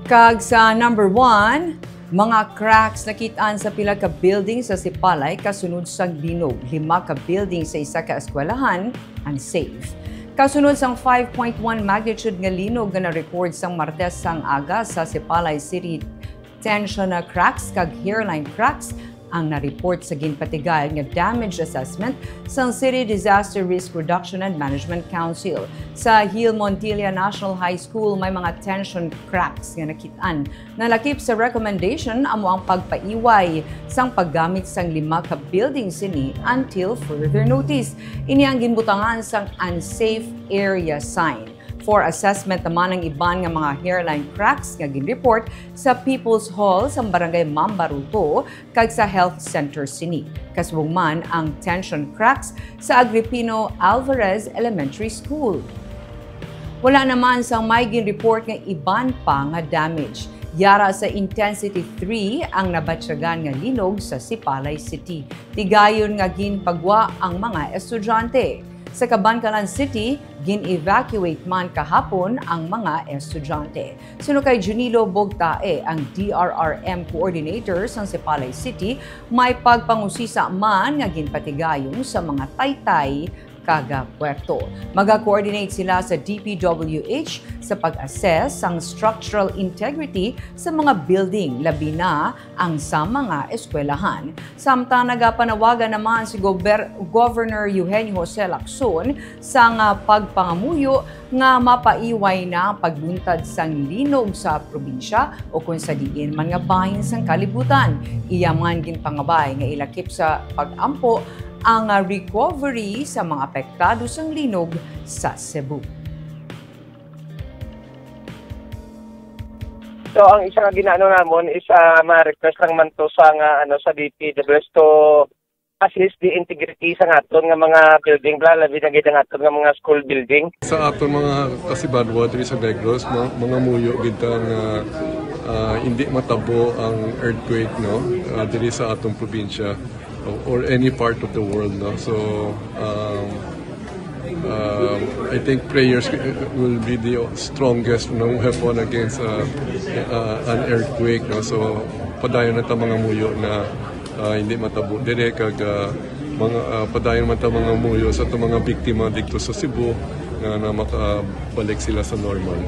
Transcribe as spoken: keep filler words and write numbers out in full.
Kag sa number one, mga cracks nakit-an sa pila ka building sa Sipalay kasunod sang linog. Lima ka building sa isa ka eskwelahan unsafe. Kasunod sang five point one magnitude nga linog nga na-record sang Martes sang aga sa Sipalay City, tension na cracks kag hairline cracks ang na-report sa ginpatigayong nga damage assessment sang City Disaster Risk Reduction and Management Council. Sa Gil Montilla National High School, may mga tension cracks nga nakit-an. Nalakip sa recommendation amo ang pagpaiway sang paggamit sang lima ka building sini until further notice. Ini ang ginbutangan sang unsafe area sign. For assessment naman ang iban nga mga hairline cracks nga ginreport sa People's Hall sa Barangay Mambaruto kag sa health center sini. Kasubong man ang tension cracks sa Agripino Alvarez Elementary School. Wala naman sang may ginreport nga iban pa nga damage. Yara sa intensity three ang nabatyagan nga linog sa Sipalay City. Tigayon nga ginpagwa ang mga estudyante. Sa Kabankalan City, gin-evacuate man kahapon ang mga estudyante. Suno kay Junilo Bogtae, ang D R R M coordinator sang Sipalay City, may pagpangusisa man nga ginpatigayon sa mga taytay kag puwerto. Maga-coordinate sila sa D P W H sa pag-assess sang structural integrity sa mga building, labi na ang sa mga eskwelahan. Samtang nagapanawagan naman si Gober-, Governor Eugenio Jose Lacson sang, ah, pagpangamuyo nga mapaiway na ang pagbuntad sang linog sa probinsya o kon sa diin man nga bahin sang kalibutan. Iya man ginpangabay nga ilakip sa pag-ampo ang, ah, recovery sa mga apektado sang linog sa Cebu. So, ang isa nga ginaano namon is, ah, ma-request lang man to sa nga, ano, sa D P W H to assist the integrity sa aton nga mga building, bla, labi na gid ang aton nga mga school building. Sa aton mga kasibanwa diri sa Negros, ma-, mangamuyo gid ta nga, ah, hindi matabo ang earthquake, no, ah, diri sa atong probinsya or, or any part of the world, no. So, um, um, I think prayers will be the strongest, no, weapon against, uh, uh, an earthquake, no. So, padayon na ta mangamuyo na, uh, hindi matabo dire kag, uh, mga, uh, padayon man ta mangamuyo sa atong mga biktima dito sa Cebu nga na makabalik sila sa normal.